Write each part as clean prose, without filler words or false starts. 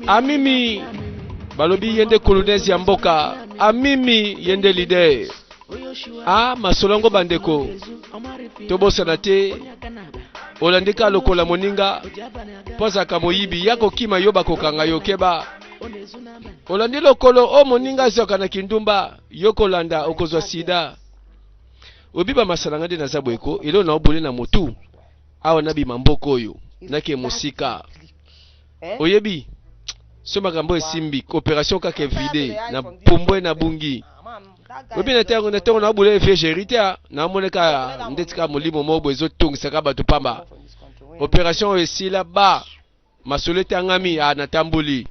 Amimi balobi ye nde colonese ya mboka. Amimi ye nde leader. Ah, masolo yango bandeko, tobosana te. Olandi ka lokola moninga mpo azalaka moyibi, ya kokima yo bakokanga yo, keba. Olandi lokolo o moninga azwaka na kindumba, yo kolanda okozwa sida. Oyebi ba masala nga nde naza boye ko, elo na obule na motu awa nabima mboka oyo nake mosika. Oyebi so makambo esimbi operation kaka evide na pumbwe na bungi. Oyebi na ntango na ntango na obule vieux Jerry te na omoneka ndeti kaka molimo moko boye ezotungisaka bato pamba. Operation oyo esila ba masolo etangami ah natamboli.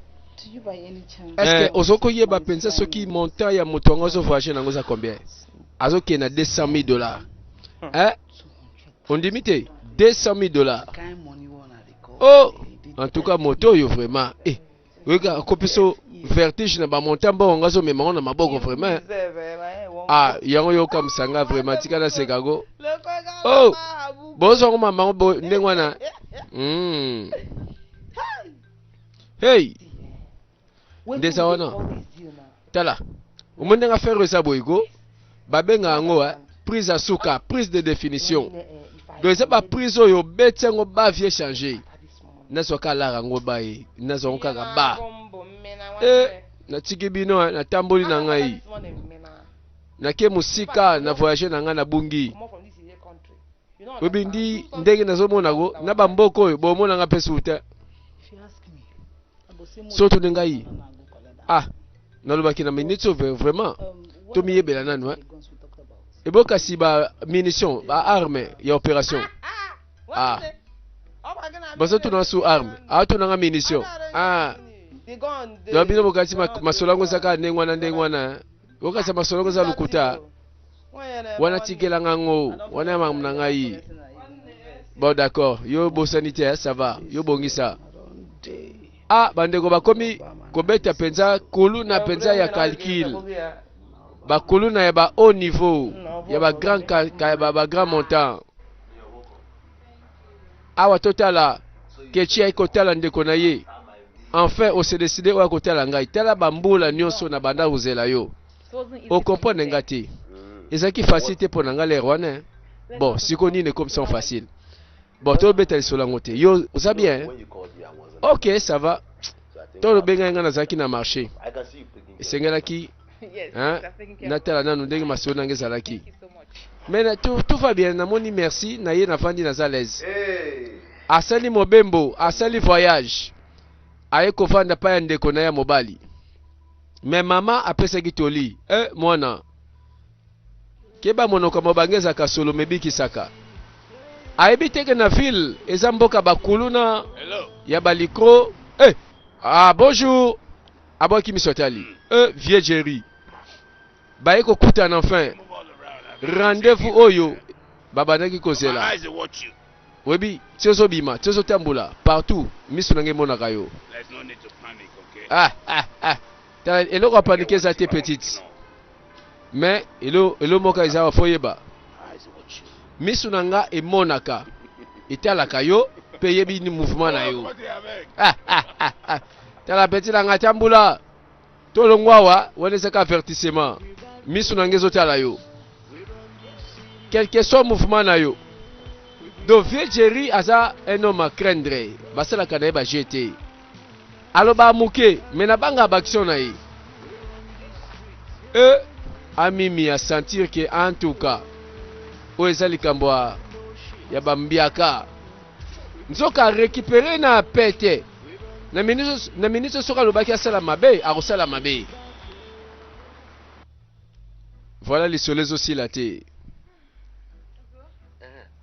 Est-ce que ozo koyeba penza soki montant ya moto yango azo voyager nango eza combien? Azokende na 200 000 $. Hein? Ondimi te? 200 000 $. Oh! En tout cas moto oyo vraiment eh oyoka akopiso vertige na ba montant mbongo ngo azomema ngo na maboko vraiment. Ah yango yoka msanga vraiment tika naseka go. Oh! Bozwa ngo mama ngo ndenge wana. Hey! Ndeza wana. Tala. Omoni ndenge affaire oyo eza boye ko? Babenga yango eh, prise ya suka, prise de définition. Donc eza ba prise oyo obeti yango ba vie changer. Nazwa ka lara yango ba ye, nazwa yango kaka ba. Eh, natiki bino eh, natamboli na ngai. Nake mosika na voyage na ngai nabungi. Oyebi ndi ndenge nazomona ko na ba mboka oyo bomona nga mpe su te. Soki otuni ngai, ah, nalobaki na minute oyo vraiment tomiyebela nanu eh. Ebo kasi ba munitions, ba armes ya opération. Ah. Bazotuna su arme, atuna nga munition. Ah. Donc bino bokati masolo yango eza kaka ndenge wana ndenge wana. Okasa masolo yango eza lokuta. Wana tikela nga ngo, wana ya makambo na ngai. Bon d'accord, yo bosani te, ça va. Yo bongisa. Ah bandeko bakomi kobeta penza kuluna penza ya calcul. Ba kuluna ya ba haut niveau, ya ba grand ka, ba, ba grand montant. Awa totala Kechi ayi kotala ndeko na ye. Enfin o se décider oya kotala ngai. Tala ba mbula nyonso na banda kozela yo. O comprendre nga te. Ezalaki facile te pona nga l'heure wana. Bon, siko nini comme ça facile. Bon, tobeta lisolo yango te. Yo oza bien? Ok, ça va. Tolobenga nga nazalaki na marché. Esengelaki hein, natala nanu ndenge masolo nanga ezalaki. Mais tout, tout va bien, namoni merci, na ye navandi naza l'aise. Asali mobembo, asali voyage. Aye kovanda pa ya ndeko na ya mobali. Mais mama apesaki toli, eh mwana, keba monoko ya mobange ezalaka solo mebikisaka. Ayebi te ke na ville eza mboka bakuluna ya balikro. Eh, ah bonjour. Abwaki miso atali. Eh, vieux Jerry. Baye kokutana enfin. Rendez-vous oyo babandaki kozela. Oyebi, ti ozobima, ti ozotambola partout, miso na ngai emonaka yo. Ah ah ah. Tala eloko ya panike eza te petite. Mais elo elo moko eza wa foyeba. Miso na nga emonaka, etalaka yo pe eyebi ni mouvement na yo. Ah ah ah ah. Tala petit na nga tambula. Tolongwa awa, wana ezaka avertissement. Miso na nga ezotala yo. Quel que soit mouvement na yo. Donc vieux Jerry aza un homme à craindre. Basalaka na ye ba jeu te. Aloba moke, mais na banga ba action na ye. E amimi a sentir que en tout cas oyo eza likambo ya bambiaka. Nzoka récupérer na pete. Na minute soki alobaki asala mabe, akosala mabe. Voilà lisolo ezosila te.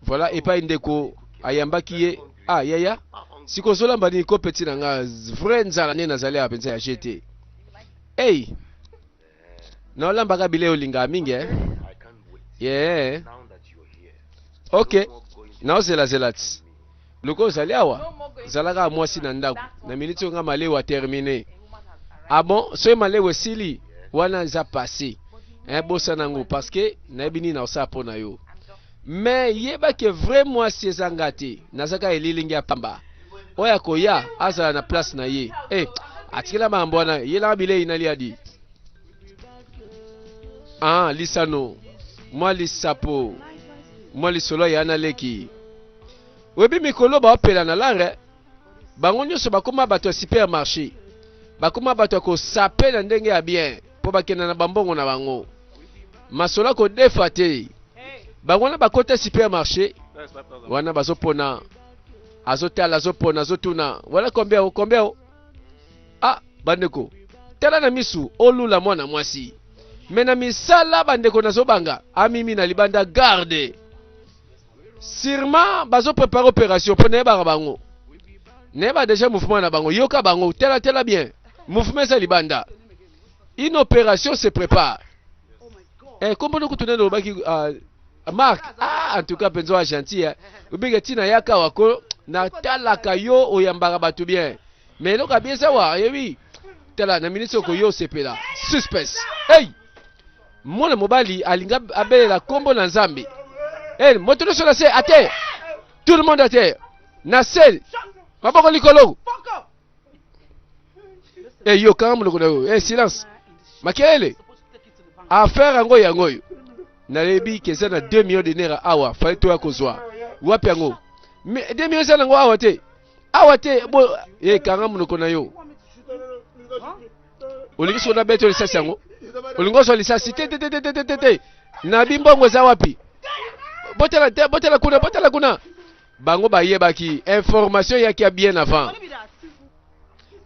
Voilà epai ndeko ayambaki ye. Ah yaya, siko ozolamba nini ko petit na nga vrai nzala nde nazali awa penza ya GT. Hey, naolambaka bilei olingaka mingi eh? Yeah. Ok, naozelazela ti loko ozali awa zalaka mwasi na ndako na miniti oyo nga malewa termine. Ah bon, soki malewa esili wana eza passé eh, bosana yango parce que nayebi nini naosala mpo na yo. Mais yeba ke vrai mwasi eza nga te, nazaka elilingi ya pamba. Oyo akoya azala na place na ye. Eh, atikela makambo wana, yelaka bilei nalia di. Ah, lisano, mwa lisapo, mwa lisolo ya na leki. Oyebi mikolo baopela na lare, bango nyonso bakoma bato ya supermarché. Bakoma bato ya kosape na ndenge ya bien mpo bakenda na bambongo na bango. Masolo ya kodefa te. Bango wana bakota supermarché wana bazopona azotala azopona azotuna wala combien o combien o ah bandeko tala na misu olula mwana mwasi me na misala bandeko nazobanga amimi na libanda garde sûrement bazo prépare opération mpo nayebaka bango nayeba déjà mouvement na bango yoka bango tala tala bien mouvement eza libanda une opération se prépare eh, kombo nokutu nani olobaki uh, Marc ah en tout cas penza oza gentil hein obike ntina yaka awa ko natalaka yo oyambaka bato bien mais eloko ya bien eza wa oyebi tala na minute oko yo osepela suspense hey mwana mobali alinga abelela nkombo na nzambe hey, moto nyonso na se à terre tout le monde à terre na se maboko likolo e yo kanga monoko na yo e silence makelele affaire yango yango oyo nayebi ke eza na 2 millions de naira awa fale toya kozwa wapi yango 2 millions eza nango awa te awa te bo e kanga monoko na yo olingi soki nabeti yo lisasi yango olingi ozwa lisasi te te te te te te te nabi mbongo eza wapi botala te botala kuna botala kuna Bango bayebaki information eyaki ya bien avant.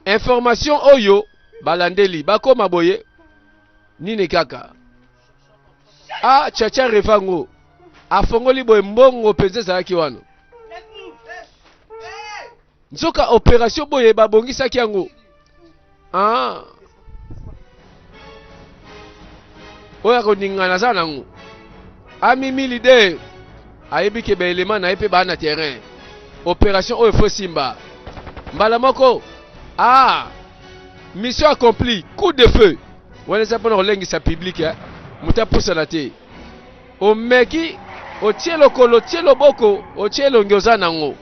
Information oyo balandeli bakoma boye nini kaka ah chacha revango afongoli boye mbongo mpenza ezalaki wana nzoka operation boye babongisaki yango ah oyo akoningana aza nango amimi leader ayebi ke baelema na ye mpe baa na terrain operation oyo fo simba mbala moko ah mission accomplie coup de feu wana eza mpona kolengisa public eh? moto apusana te omeki otie lokolo otie loboko otie elongi oza nango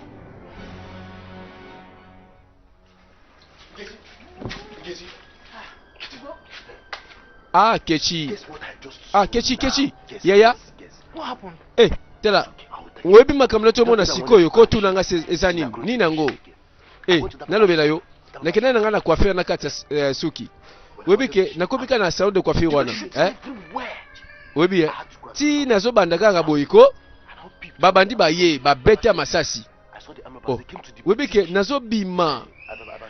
Ah, Kechi. Ah, Kechi, Kechi. Yaya. Eh, tala. Oyebi makambo na tomona sikoyo kotuna nga eza nini? Nini yango? Eh, nalobela yo. Nakenda na nga na coiffure na kati ya eh, suki. Oyebi ke nakomi kaka na salon de coiffure wana. Eh? Oyebi eh? Ti nazobanda kaka boye ko babandi baye babeta masasi. Oh, oyebi ke nazobima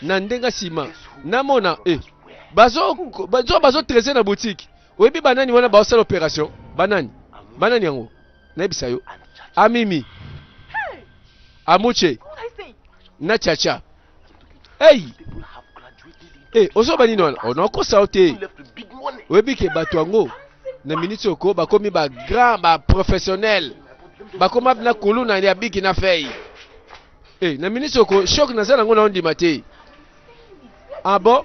na ndenge nsima namona eh, bazo bazo bazo trese na boutique oyebi banani wana baosala opération banani banani yango nayebisa yo amimi amuche na chacha hey eh ozoba nini wana onakosa yo te oyebi ke bato yango na miniti oko bakomi ba grand ba professionnel bakoma na kuluna ya biki na fei eh na miniti oko choc naza nango na ondima te ah bon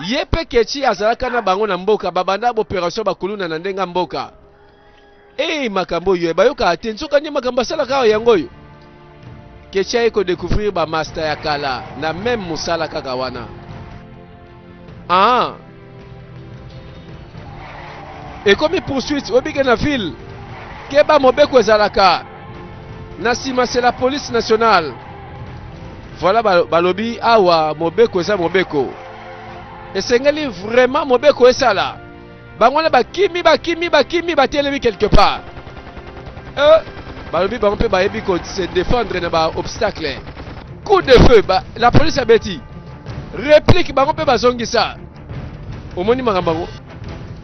ye mpe kechi azalaka na bango na mboka babanda baoperation bakuluna na ndenge ya mboka Hey, makambo oyo bayokaka te nzoka nde makambo asalaka awa yango oyo kechi aye kodecouvrir bamasta ya kala na meme mosala kaka wana ah. Ekomi poursuite obike na ville keba mobeko ezalaka na nsima c'est la police nationale voilà balobi awa mobeko eza mobeko esengeli vraiment mobeko esala bango wana bakimi bakimi bakimi batelemi quelque part euh, balobi bango mpe bayebi ko se défendre na ba obstacle coup de feu ba, la police abeti réplique bango mpe bazongisa omoni makambo yango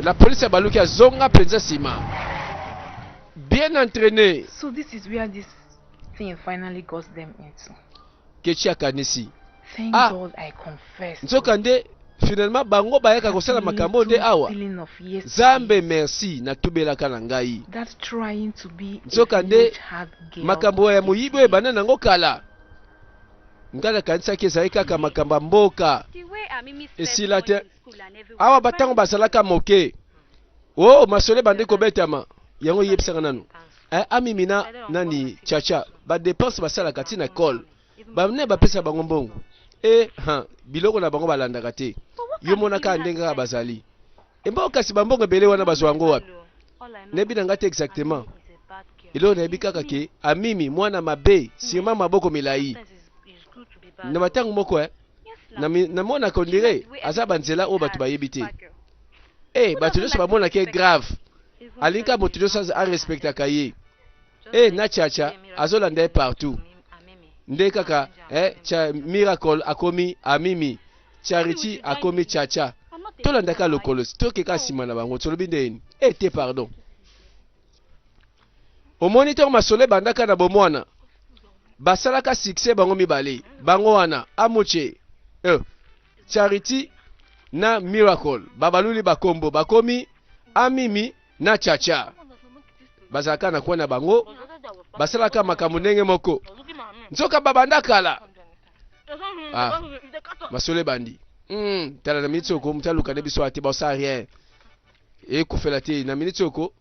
la police abaluki azonga mpenza nsima bien entraîné. So this is where this thing finally got them into. Kechi akanisi ah nzoka nde finalement bango bayaka kosala makambo nde awa Nzambe merci natubelaka na ngai nzoka nde makambo ya moyibi oyo ebanda nango kala ngai nakanisaki ezali kaka makambo ya mboka esila te awa batango bazalaka moke o oh, masolo ebandi kobetama yango eyebisaka nanu eh, amimi na nani chacha badepense basalaka ntina ekole. Ba nani bapesa bango mbongo? E ha, biloko na bango balandaka te. Yo mona kaka ndenge kaka bazali. Ebongo kasi bambongo ebele wana bazwa yango wapi? Nayebi na ngai te exactement. Eloko nayebi kaka ke Amimi mwana mabe, sûrement maboko milayi. Na batango moko eh, namonaka on dirait aza ba nzela oyo bato bayebi te. Eh, bato nyonso bamonaka ye grave. Alingi kaka moto nyonso a respectaka ye. Eh, na Chacha azolanda ye partout. Nde kaka eh, cha Miracle akomi Amimi, Charity akomi Chacha. Tolandaka lokolo, tokeka nsima na bango, tolobi ndeni? Eh te pardon. Omoni ntango masolo ebandaka na bomwana, basalaka succès bango mibale, bango wana Amuche, Charity na Miracle, babaluli bakombo, bakomi Amimi na Chacha. Bazalaka na coin na bango, basalaka makambo ndenge moko. Nzoka babanda kala. Ah, masolo ebandi. Tala na miniti oko, moto aluka nde biso ate basala rien. Ekufela te na miniti oko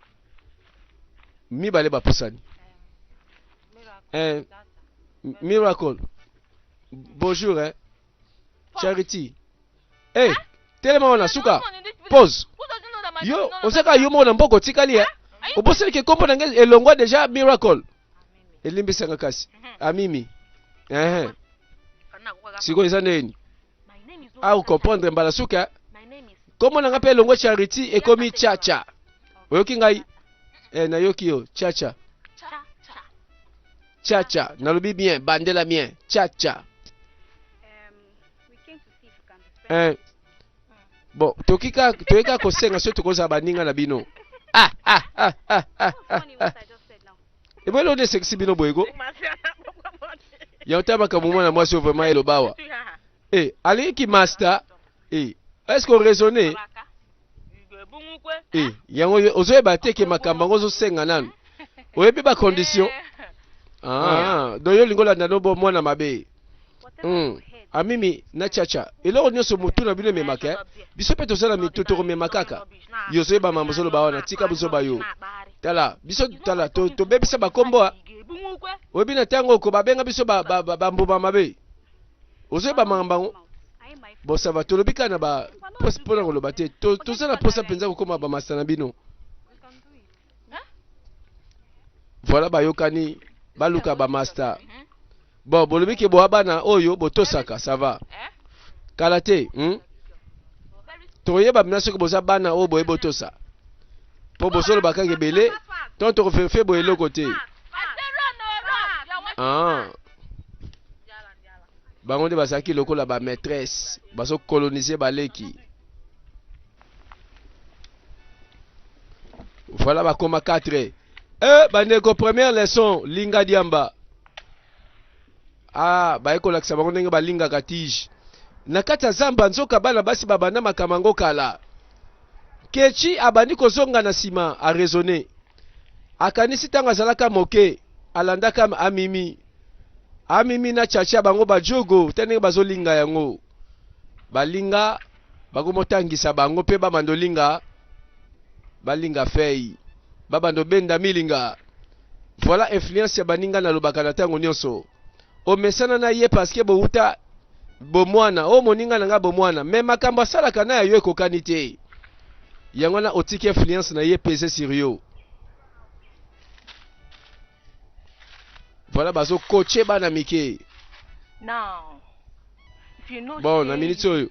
mibale bapusani. Miracle. Bonjour hein. Charity. Hey, telema wana suka. Pause. Yo, osaka yo moko na mboka otikali eh. Obosani ke kombo na ngai elongwa déjà Miracle. Elimbisanga kasi. Amimi. Sikoyo eza ndeni? A comprendre mbala suka. Kombo na ngai pe elongwa Charity ekomi Cha Cha. Oyoki ngai? Nayoki yo Cha Cha. Cha Cha, nalobi bien, bandela bien. Cha Cha. Bon, tokika toyeka kosenga soki tokozala baninga na bino. Ah, ah, ah, ah, ah, ah, ah. Ebele oyo esekisi bino boye ko? Yango ta makambo mwana mwasi oyo vraiment eloba awa. Alingi master. Est-ce qu'on raisonne? Yango ozoyeba te ke makambo yango ozosenga nanu. Oyebi ba condition? Ah, donc yo olingi olanda no bo mwana mabe. Amimi na Chacha, eloko nyonso motu na bino ememaka, eh? Biso mpe toza na mitu tokomema kaka. Yo ozoyeba mambo ozoloba wana, tika buzoba yo. Tala, biso tala tobebisa bakombo. Oyebi na ntango oko babenga biso bambuma mabe. Ozoyeba makambo yango? Bon, ça va, tolobi kaka na ba mpona koloba te. Toza na posa mpenza kokóma bamasta na bino. Voilà, bayokani baluka ba master. Bon, bolobi ke boa bana oyo botosaka, ça va. Kala te, Toyeba bina soki boza bana oyo boye botosa. Po bozoloba kaka ebele, tant toko vérifier boye eloko te. Ah. Bango nde bazalaki lokola ba maîtresse, bazo coloniser baleki. Voilà bakoma 4. Bandeko première leçon linga diamba. Ah, baye kolakisa bango ndenge balingaka tige. Na kati ya zamba nzoka bana basi babanda makambo yango kala. Kechi abandi kozonga na nsima a raisonner. Akanisi ntango azalaka moke, alandaka Amimi. Amimi na Chacha bango bajogo te ndenge bazolinga yango. Balinga bakomotangisa bango mpe babanda olinga balinga fei babanda obenda milinga. Voilà influence ya baninga nalobaka na ntango nyonso. Omesana na ye parce que bowuta bomwana, o moninga na nga bomwana, mais makambo asalaka na ya yo ekokani te. Yango wana otiki influence na ye pese sur yo. Voilà bazo coacher bana mike. Bon, na minute oyo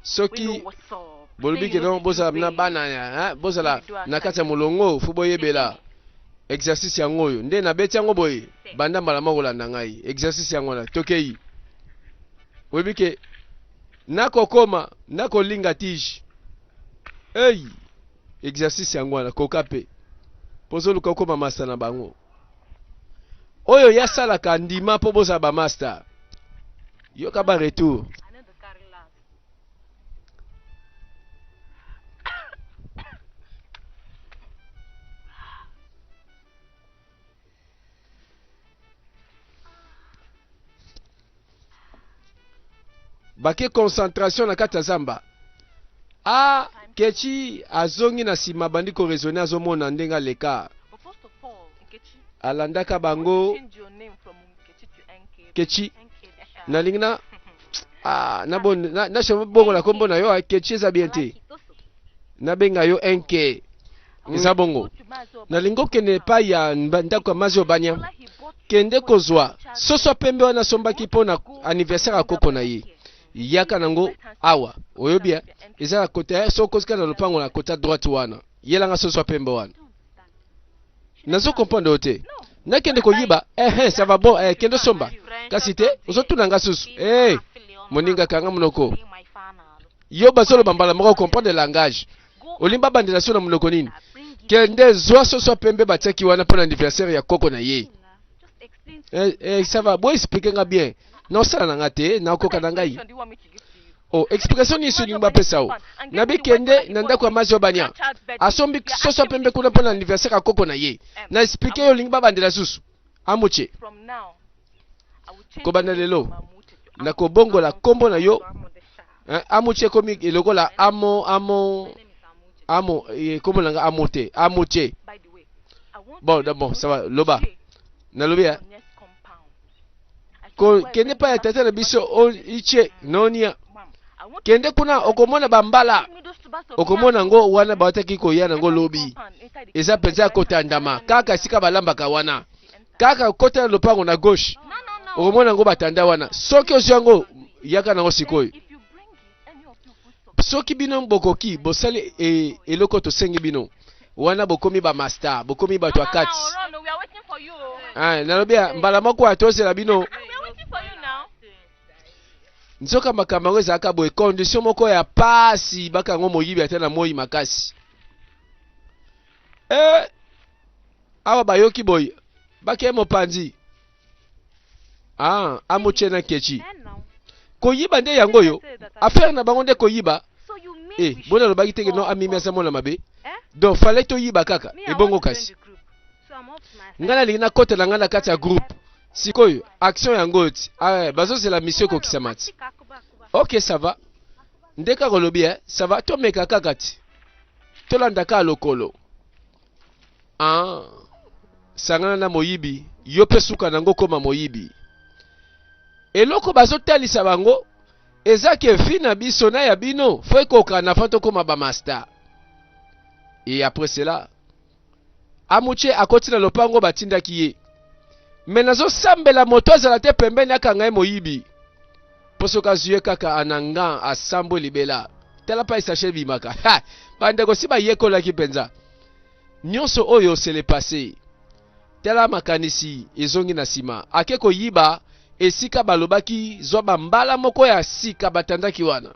soki bolobi ke non bozala na bana hein, bozala na kati ya molongo, fo boyebela exercice yango oyo nde nabeti yango boye, banda mbala moko kolanda ngai exercice yango wana tokei. Oyebi ke nakokoma nakolinga tige. Hey, exercice yango wana koka pe pozoluka okoma master na bango. Oyo yasalaka ndima mpo bozala ba master. Yoka ba retour. Bake concentration na kati ya zamba. Ah, Kechi azongi na nsima bandi ko raisonner, azomona ndenge aleka. Alandaka bango. Kechi nalingi na ah, na bon na, na bongola kombo na yo ah, Kechi eza bien te nabenga yo enke eza bongo nalingi okende epai ya ndako ya mazi obanya kende kozwa soso ya pembe wana asombaki mpo na anniversaire ya koko na ye yaka nango awa oyobi eh? eza na kota eh, soki okozika na lopango na kota droite wana yelanga soso ya pembe wana nazo comprendre yo te nakende koyiba eh, eh, ça va bon eh, kende somba kasi te ozotuna nga susu eh, moninga kanga monoko yo bazoloba mbala moko comprendre langage olingi babandela so na monoko nini kende zwa soso ya pembe batiaki wana mpo na anniversaire ya koko na ye eh, eh, ça va bo explique nga bien naosala na nga te nakoka na ngai o oh, explication nini solingi bapesa o nabi kende na ndako ya mazi obania asombi soso ya pembe kuna mpo na anniversaire ya koko na ye na explike yo olingi babandela susu amuche kobanda lelo nakobongola nkombo na yo eh, amuche ekomi lokola amo amo amo nkombo na nga amo te amuche bon bon ça va loba nalobi eh. Ko, kende epai ya tata na biso iche nonia kende kuna okomona bambala okomona yango wana bawataki koya nango lobi eza mpenza ya kotandama kaka esika balambaka wana kaka kota na lopango na gauche okomona yango batanda wana soki ozwi yango yaka nango sikoyo soki bino bokoki bosali e, eloko tosengi bino wana bokomi ba master bokomi bato ya kati ah, nalobi ya mbala moko ya tozela bino nzoka makambo yango ezalaka boye condition moko ya pasi baka yango moyibi ata na moi makasi eh, awa bayoki boye bakei mopanzi ah, amoche na kechi koyiba nde yango oyo affaire na bango nde koyiba eh, bona alobaki teke no amimi aza mwana mabe donc fallait toyiba kaka ebongo kasi ngai nalingi nakota na ngai na kati ya groupe sikoyo action yango oyo ti ah, bazozela mission ekokisama ti ok ça va nde kaka olobi eh, ça va tomeka kaka ti tolanda kaka lokolo Ah, sangana na moyibi, yo pe suka nango koma moyibi. Eloko bazotalisa bango eza ke vie na biso na ya bino fo ekokana fa tokoma ba masta. Et après cela, Amuche akoti na lopango batindaki ye. Mais nazosambela moto azala te pembeni akanga ye moyibi. Po soki azwi ye kaka anangan asambwe libela. Tala pa sachet ebimaka. Ha! Bandeko si bayekolaki mpenza. Nionso oyo c'est le passe. Tala makanisi ezongi na sima. Ake koyiba esika balobaki zwa ba mbala moko ya sika batandaki wana.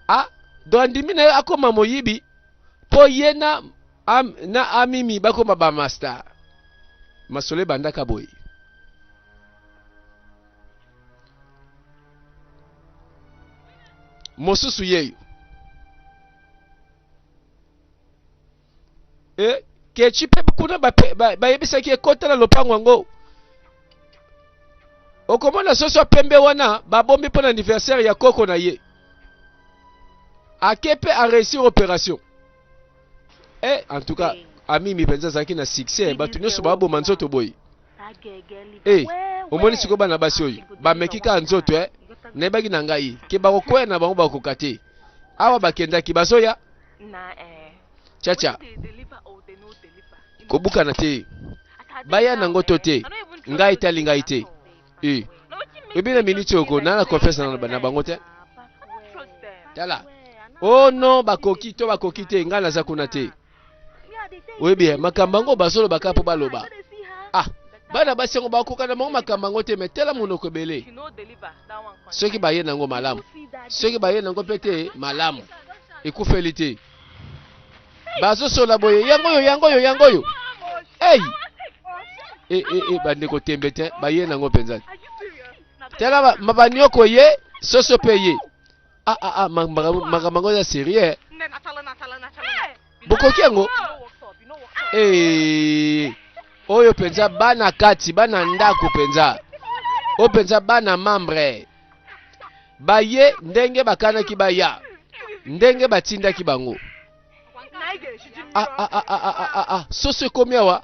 Ah, donc andimi na ye akoma moyibi po ye na am, na amimi bakoma ba masta. Masolo ebandaka boye. Mosusu yeyo. E, kechi mpe kuna bayebisaki ba, ekota na lopango yango okomona soso ya pembe wana babombi mpo na anniversaire ya koko na ye ake mpe areusir opération e en tout cas amimi mpenza azalaki na succès bato nyonso baboma nzoto boye e omoni sikoyo bana basi oyo bameki kaka nzoto e nayebaki na ngai ke bakokwea na bango bakoka te awa bakendaki bazoya chacha kobukana te baya nango to te ngai etali ngai te e ebi na miniti oko na na confiance na bango te tala oh non bakoki to bakoki te ngai naza kuna te oyebi eh, makambo yango bazoloba kaka mpo baloba ah bana basi yango bakoka na bango makambo yango te me tala monoko ebele soki baye nango malamu soki baye nango mpe te malamu ekufeli te bazosola boye yango oyo yango oyo yango oyo ei e, e, e, bandeko tembe te baye nango mpenza tala mabanioko ye soso mpe ye ah, ah, ah, makambo yango eza serie bokoki yango eh, oyo mpenza bana kati bana ndako mpenza oyo mpenza bana membre baye ndenge bakanaki baya ndenge batindaki bango ah, ah, ah, ah, ah, ah, ah. Soso ekomi awa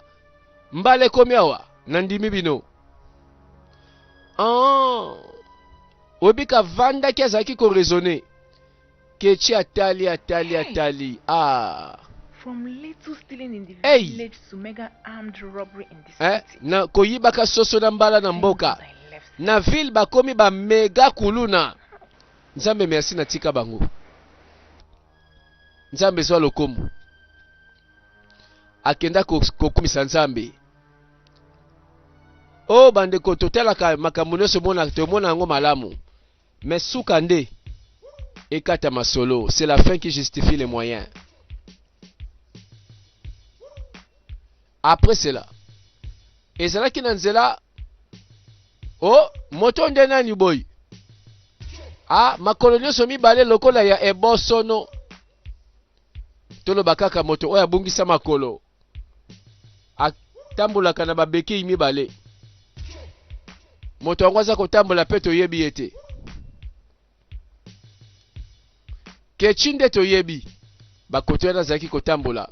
mbala ekomi awa nandimi bino. Ah. Oyebi kavandaki azalaki ko raisonner. Kechi atali atali atali ah. From little stealing in the Hey. village to mega armed robbery in the Eh, city. na koyibaka soso na mbala na Thank mboka God I left. na ville bakomi ba mega kuluna. Nzambe merci natika bango. Nzambe zwa lokumu. Akenda kokumisa Nzambe. Oh bandeko totalaka makambo nyonso mona tomona yango malamu. Mais suka nde ekata masolo, c'est la fin qui justifie les moyens. Après cela, ezalaki na nzela oh moto nde nani boy? Ah makolo nyonso mibale lokola ya ebosono. Toloba kaka moto oyo abungisa makolo atambolaka na babekei mibale. Moto yango aza kotambola mpe toyebi ye te. Kechi nde toyebi bakoto wana azalaki kotambola.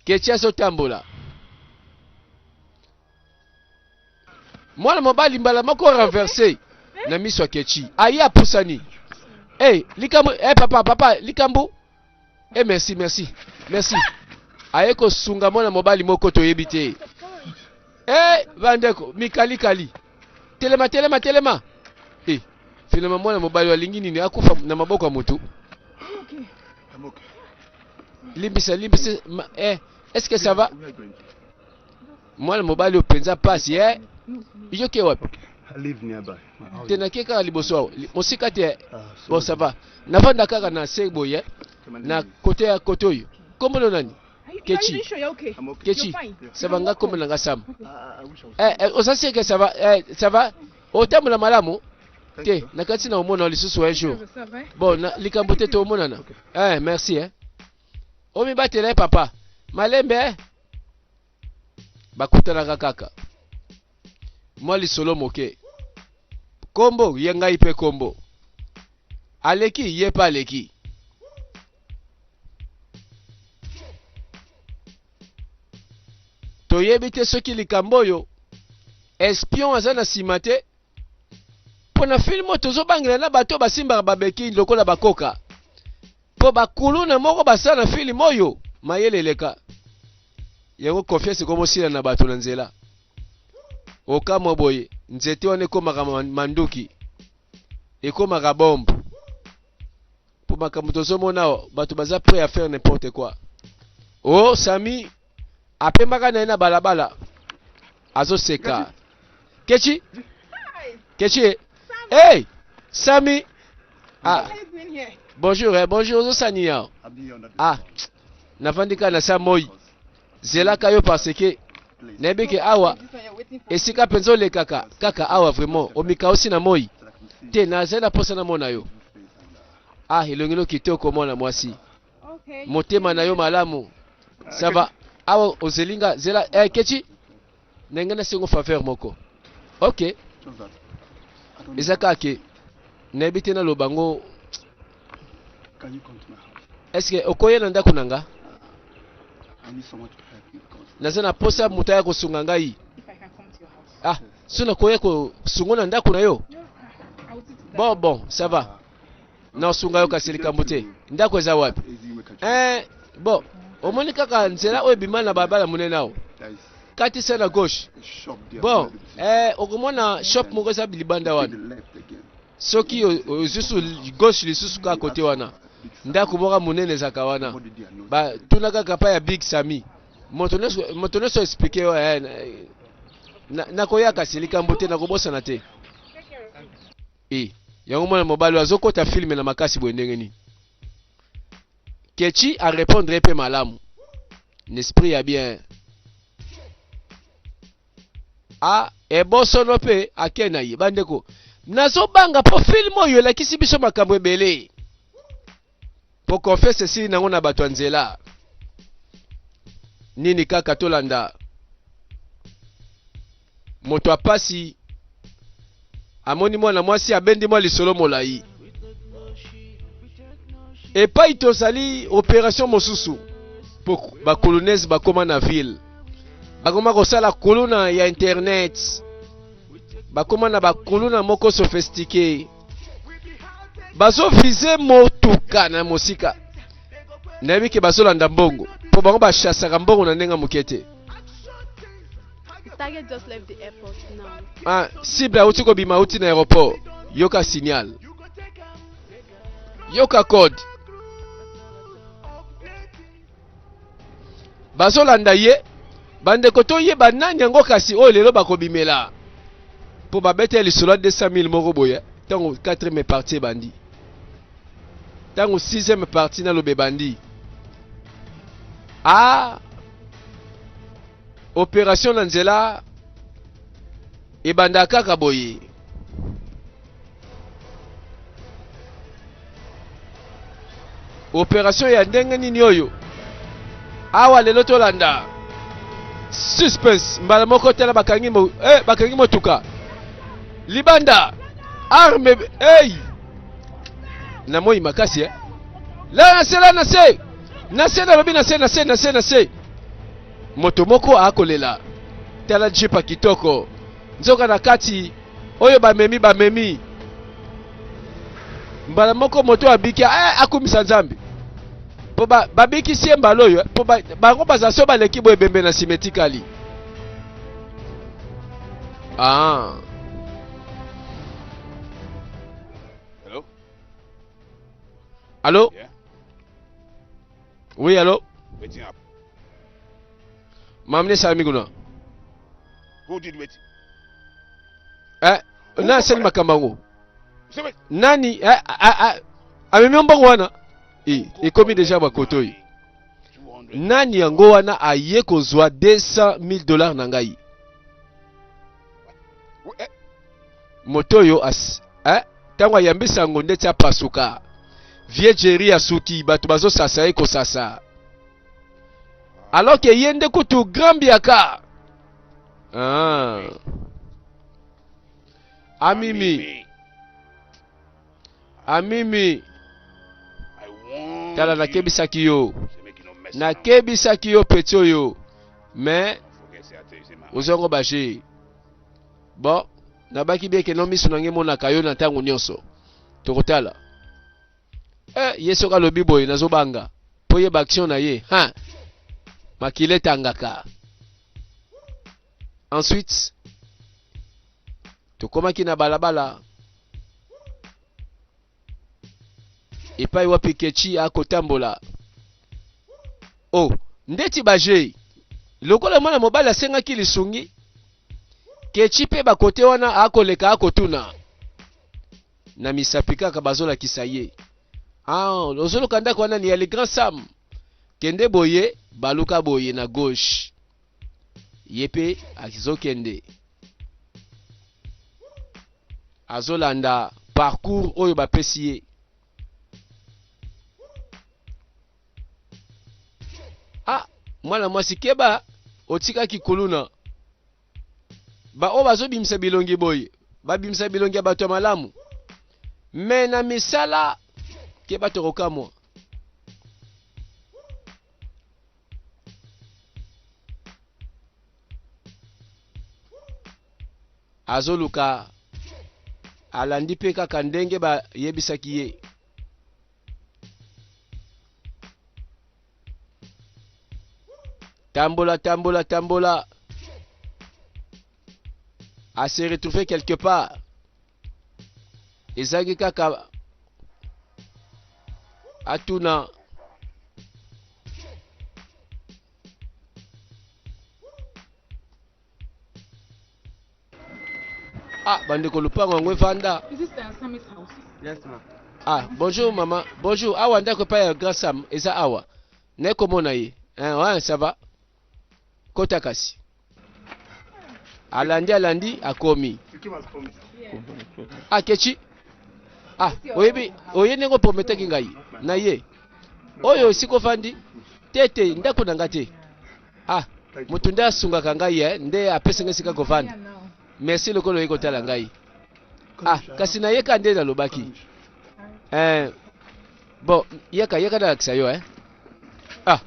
Kechi azotambola. Mwana mobali mbala moko renverse na miso ya Kechi. Aye apusani. Hey, likambo, hey, papa, papa, likambo. Hey, merci, merci, merci. Aye kosunga mwana mobali moko toyebi te. Hey, bandeko, mikalikali. Telema, telema, telema. Hey, finalement mwana mobali alingi nini? Akufa na maboko ya motu. Limbisa, limbisa. Ma, eh, est-ce que ça va? Mwana mobali oyo mpenza pasi eh? Yoke wapi? Te nake kaka liboso awa mosika te. Bon ça va. Navanda kaka na se boye na kote ya kote oyo. Kombo no nani? Kechi. Kechi. Ça va nga kombo na nga Sam. Eh, eh oza seke ça va? Eh, ça va? Otambola malamu? Te, nakati na omona lisusu un jour. Bon, na, likambo te tomonana. Eh, merci eh. Omibatela eh papa. Malembe eh. Bakutanaka kaka. Mwa lisolo moke. Kombo ye ngai pe kombo. Aleki ye pe aleki. Toyebi te soki likambo oyo espion aza na sima te. Mpo na film oyo tozobangela na bato oyo basimbaka babeki lokola bakoka. Mpo bakuluna moko basala na film oyo mayele eleka. Yango confiance ekomosila na bato na nzela. Okamwa boye nzete wana ekomaka manduki, ekomaka bombe. Mpo makambo tozomona awa bato baza prêt à faire n'importe quoi. Oh Sami apemaka na ye na balabala azoseka. Kechi? Kechi? Hey! Sami! Ah. Bonjour, eh, bonjour, ozosani ya. Ah, navandi kaka na sa moi. Zelaka yo parce que nayebi ke awa esika mpenza olekaka kaka awa vraiment omikausi na moi te nazali na mposa namona yo. Ah, elongi no kitoko mwana mwasi. Motema na yo malamu. Ça va. Awa ozeli nga zela eh, Kechi na ngai nasengo faveur moko. Ok. Eza kaka ke nayebi te naloba ngo. Est-ce que okoya na ndako na nga? Naza na posa moto aya kosunga ngai. Ah, so nakoya kosunga na ndako na yo? Bon, bon, ça va. Naosunga yo kasi likambo te. Ndako eza wapi? Eh, bon, omoni kaka nzela oyo ebima na balabala monene awa. Katisa na gauche. Bon, eh, okomona shop moko eza libanda wana. Soki ozusu gauche lisusu kaka kote wana. Ndako moko monene ezalaka wana. Ba tuna kaka pa ya Big Sami. Moto nyonso explique yo eh, nakoya kasi likambo te nakobosana te. E yango mwana mobali oyo azokota filme na makasi boye ndenge nini? Kechi a répondre ye mpe malamu na esprit ya bien. A ebosono mpe ake na ye. Bandeko, nazobanga mpo filme oyo elakisi biso makambo ebele. Mpo confiance esili nango na bato ya nzela. Nini kaka tolanda moto apasi amoni mwana mwasi abendi mwa lisolo molai. Epai tozali operation mosusu mpo bakulunese bakoma na ville, bakoma kosala kuluna ya internet. Bakoma na bakuluna moko sophistiqué. Bazo viser motuka na mosika. Nayebi ke bazolanda mbongo mpo bango bashasaka mbongo na ndenge moke te. Ah, cible auti kobima auti na aéroport. Yoka signal. Yoka code. Bazolanda ye. Bandeko toyeba nani yango kasi oyo lelo bakobimela. Mpo babeta lisolo ya 200 000 moko boye ntango 4e partie ebandi. Ntango 6e partie naloba ebandi. Ah, operation na nzela ebanda kaka boye. Operation ya ndenge nini oyo? Awa lelo tolanda suspense mbala moko tala bakangi mo, eh, bakangi motuka libanda arme hey! Na moi makasi eh? La na se la na se na se nalobi na se na se na se na se moto moko akolela tala jipa kitoko nzoka na kati oyo bamemi bamemi mbala moko moto abiki eh, akumisa nzambe mpo babikisi ye mbala oyo mpo bango baza so baleki boye ebembe na nsima etikali ah. Hello? Allo? Yeah. Oui, allo? Wetin happen? Mamne salami kuna. Who did wetin? Eh, na asali makambo yango. Say wait. Nani eh, amemi mbongo wana? Eh, ekomi deja bakoto oyo. 200. Nani yango wana aye kozwa 200 000 dollars na ngai? Eh, Moto oyo as eh, ntango ayambi sango ndeti apasuka. Vieux Jerry asuki, bato bazosasa ye kosasa. Alors que ye nde kutu grand biaka. Ah. Amimi, amimi, I want tala you. nakebisaki yo. Say make you no mess around. Nakebisaki yo petit oyo. Mais Don't forget say I tell you say my ozongo baje. Bon, nabaki bien ke no miso na ngai emonaka yo na ntango nyonso. Tokotala. Eh, ye soki alobi boye nazobanga. Po yeba action na ye. Ha. Makila etangaka. Ensuite, tokomaki na balabala epai wapi Kechi akotambola. Oh, ndeti baje lokola mwana mobali asengaki lisungi, Kechi mpe bakote wana akoleka akotuna na misapi kaka bazolakisa ye. Ah, ozoluka ndako wana ni ya le grand Sam. Kende boye, baluka boye na gauche. Ye mpe azokende. Azolanda parcours oyo bapesi ye. Ah, mwana mwasi keba, otikaki kuluna. Ba oyo bazobimisa bilongi boye, babimisa bilongi ya bato ya malamu. Me na misala keba tokokamwa. Azoluka alandi mpe kaka ndenge bayebisaki ye. Tambola, tambola, tambola. A se retrouver quelque part. Ezalaki kaka atuna Ah, bandeko lupango yango evanda. Is this Sammy's house? Yes, ma'am. Ah, bonjour maman. Bonjour. Awa ndako epai ya Grand Sam eza awa. Naye komona ye. Hein, ouais, ça va. Kota kasi. Alandi alandi akomi. You came as promised. Ah, Kechi. Ah, oyebi oye ndenge oprometaki ngai na ye. Oyo esika ofandi te te ndako na ngai te. Ah, moto nde asungaka ngai eh, nde apesi ngai esika kovanda. Yeah, now. Merci lokola oye kotala ngai. Ah, kasi nayeka nde nalobaki. Eh, bon, yaka yaka nalakisa yo eh. Ah,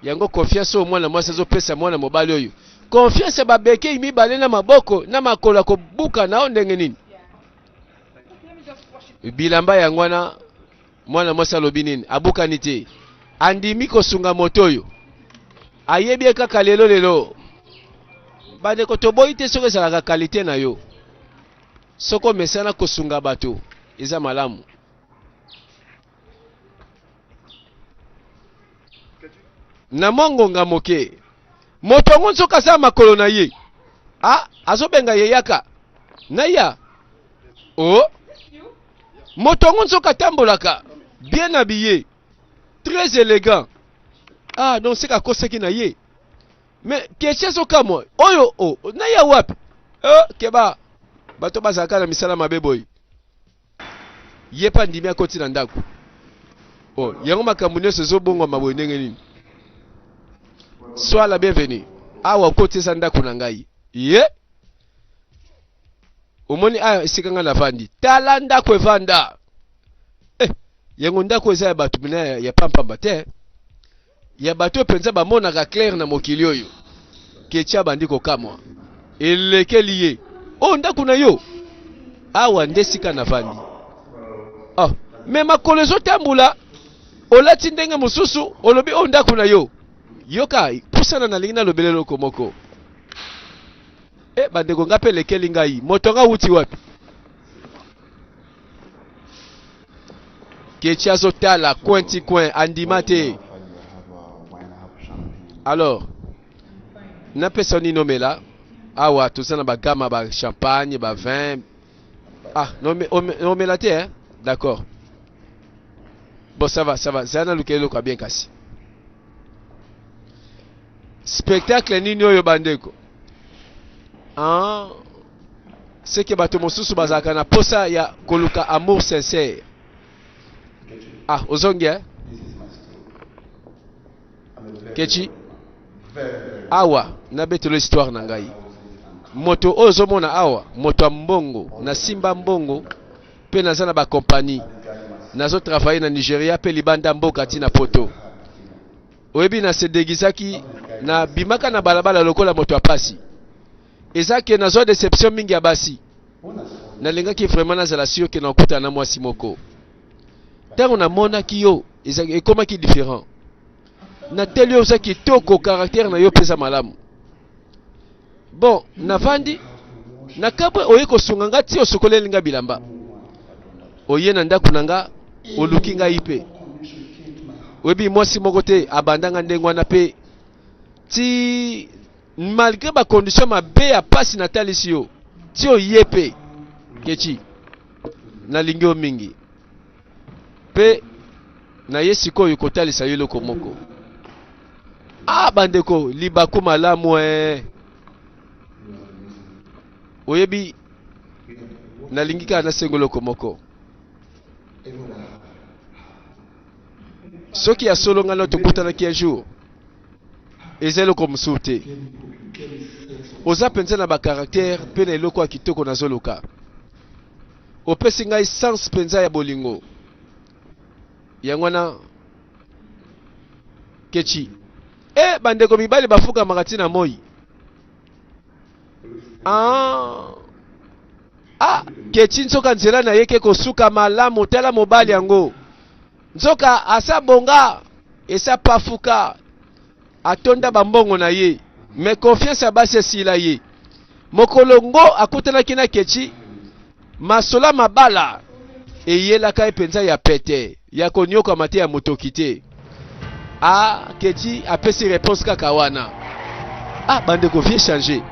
yango confiance oyo mwana mwasi azopesa mwana mobali oyo. Confiance ya babekei mibale na maboko na makolo ya kobuka na yo ndenge nini? Bilamba yango wana mwana mwasi alobi nini? Abukani te, andimi kosunga moto oyo ayebi ye kaka lelo lelo. Bandeko, toboyi te soki ezalaka kalite na yo, soki omesana kosunga bato eza malamu. Na mwa ngonga moke, moto yango nzoka aza makolo na ye. Ah, azobenga ye yaka. Naya. Oh. Moto yango nzoka atambolaka bien habillé, très élégant. Ah, donc seka akosaki na ye. Mais question ezokamwa oyo oh, naya wapi? Oh, keba. Bato bazalaka na misala mabe boye. Ye mpe andimi akoti na ndako. Oh, yango makambo nyonso ezobongwama boye ndenge nini? Sois la bienvenue. Awa okoti eza ndako na ngai. Ye? Omoni awa esika ngai navandi. Tala ndako evanda. Eh, yango ndako eza ya bato mina ya, ya pampamba te. Ya bato oyo mpenza bamonaka clair na mokili oyo. Ketia abandi kokamwa. Elekeli ye. Oyo ndako na yo? Awa nde esika navandi. Oh, me makolo ezotambola, olati ndenge mosusu, olobi oyo ndako na yo. Yoka, pusana nalingi nalobela eloko moko. Eh, bandeko nga mpe elekeli ngai. Moto nga awuti wapi? Kechi azotala coin ti coin, andima te. Alors, napesa nini omela? Awa toza na bagama ba champagne, ba vin. Ah, omela te hein? D'accord. Bon, ça va, ça va. Zala naluka eloko ya bien kasi. Spectacle nini oyo bandeko? Ah. Seke bato mosusu bazalaka na posa ya koluka amour sincère. Ah, ozongi eh? Kechi, awa nabetelo histoire na ngai. Moto oyo ozomona awa, moto ya mbongo, nasimba mbongo mpe naza na bakompani, nazo travailler na Nigeria mpe libanda mboka ti na poto. Oyebi na se deguisaki, na bimaka na balabala lokola moto ya pasi. Eza ke nazwa deception mingi ya basi. Nalingaki vraiment nazala sur ke nakutana na mwasi moko. Ntango namonaki yo, ekomaki différent. Nateli yo oza kitoko, caractère na yo mpe eza malamu. Bon, navandi nakabwe, oye kosunga nga ti osokoleli nga bilamba. Oye na ndako na nga, oluki ngai mpe. Oyebi mwasi moko te abanda nga ndenge wana mpe ti malgré ba condition mabe ya pasi natalisi yo ti oye mpe Kechi, nalingi yo mingi mpe naye sikoyo kotalisa yo eloko moko. Ah bandeko, libaku malamu eh. Oyebi nalingi kaka nasenga eloko moko. Soki ya solo ngai na tokutanaki un jour, eza eloko mosusu te. Oza mpenza na bacaractère mpe na eloko ya kitoko nazoluka. Opesi ngai sens mpenza ya bolingo. Yango wana Kechi. Eh bandeko mibali bafukamaka ti na moi. Ah. Ah, Kechi nzoka nzela na ye ke kosuka malamu, tala mobali yango. Nzoka asa bonga, esa pafuka, atonda ba mbongo na ye, mais confiance ya basi esila ye. Mokolo ngo akutanaki na Kechi, masolo mabala eyelaka ye mpenza ya pete, ya konyokwama te, ya motoki te. Ah, Kechi apesi réponse kaka wana. Ah, bandeko vie changer.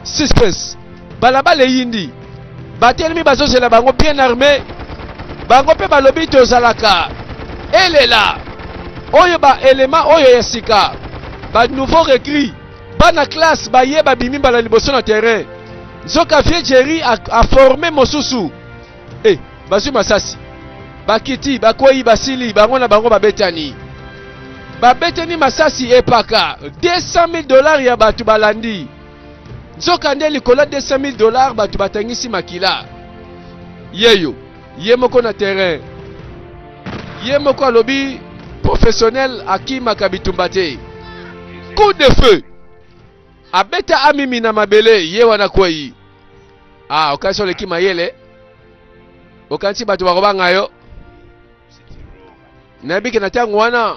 Suspense. Balabala eyindi. Batelemi bazozela bango bien armé. Bango mpe balobi tozalaka. Elela. Oyo ba élément oyo ya sika. Ba nouveau recrue. Bana classe baye babimi mbala liboso na terrain. Nzoka vieux Jerry a, a formé mosusu. Eh, bazwi masasi. Bakiti, bakwei, basili, bango na bango babetani. Babetani masasi epaka 200 000 dollars ya bato balandi. Nzoka nde likolo ya 200 000 dollars bato batangisi makila. Yeyo, ye moko na terrain. Ye moko alobi professionnel akimaka bitumba te. Coup de feu. Abeta Amimi na mabele, ye wana kwei. Ah, okanisi oleki mayele? Okanisi bato bakobanga yo? Nayebi ke na ntango wana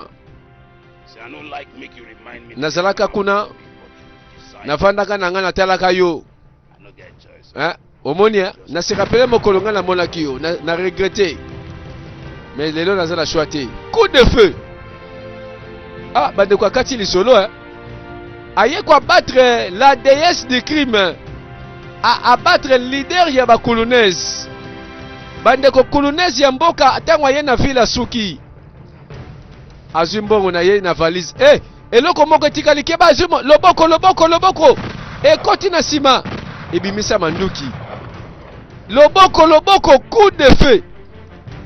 nazalaka kuna, nafandaka na ngai, natalaka yo. Eh, omoni eh? Naseka pele mokolo ngai namonaki yo na, na regrette, mais lelo naza na choix te. Coup de feu. Ah, bandeko, akati lisolo eh? Aye koabattre la déesse du crime, a abattre leader ya bakulunaise. Bandeko, kulunaise ya mboka, ntango aye na ville, asuki, azwi mbongo na ye na valise. Eh, eloko moko etikali, keba, azwi loboko, loboko, loboko ekoti na nsima, ebimisa manduki, loboko, loboko, coup de feu.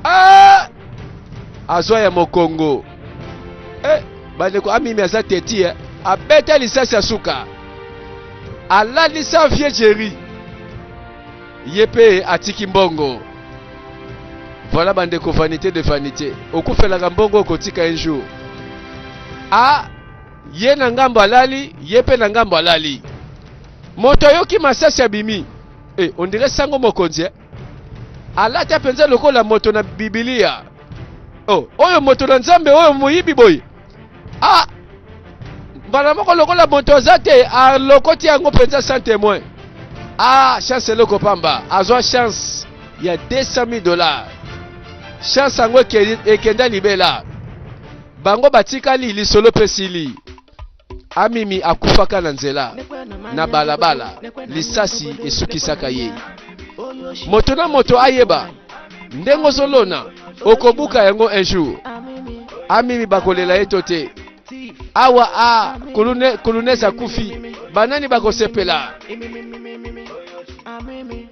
Ah! Azwa ya mokongo. Eh, bandeko, Amimi aza teti eh. Abeta lisasi ya suka, alalisa vieux Jerry, ye mpe atiki mbongo. Voilà bandeko, vanité de vanité, okufelaka mbongo, okotika un jour. A ye na ngambo alali, ye mpe na ngambo alali. Moto ayoki masasi, abimi. E, on dirait sango mokonzi eh? Alata mpenza lokola moto na Bibilia. Oh, oyo moto na Nzambe, oyo moyibi boye. Ah, mbala moko lokola moto aza te, alokoti yango mpenza sans témoin. Ah, chance eloko pamba, azwa chance ya 200 000 $. Chance yango ekenda libela. Bango batikali lisolo mpe sili. Amimi akufaka na nzela, na balabala, lisasi esukisaka ye. Moto na moto ayeba ndenge ozolona, okobuka yango un jour. Amimi bakolela ye to te? Awa a kulunese akufi, banani bakosepela? Amimi,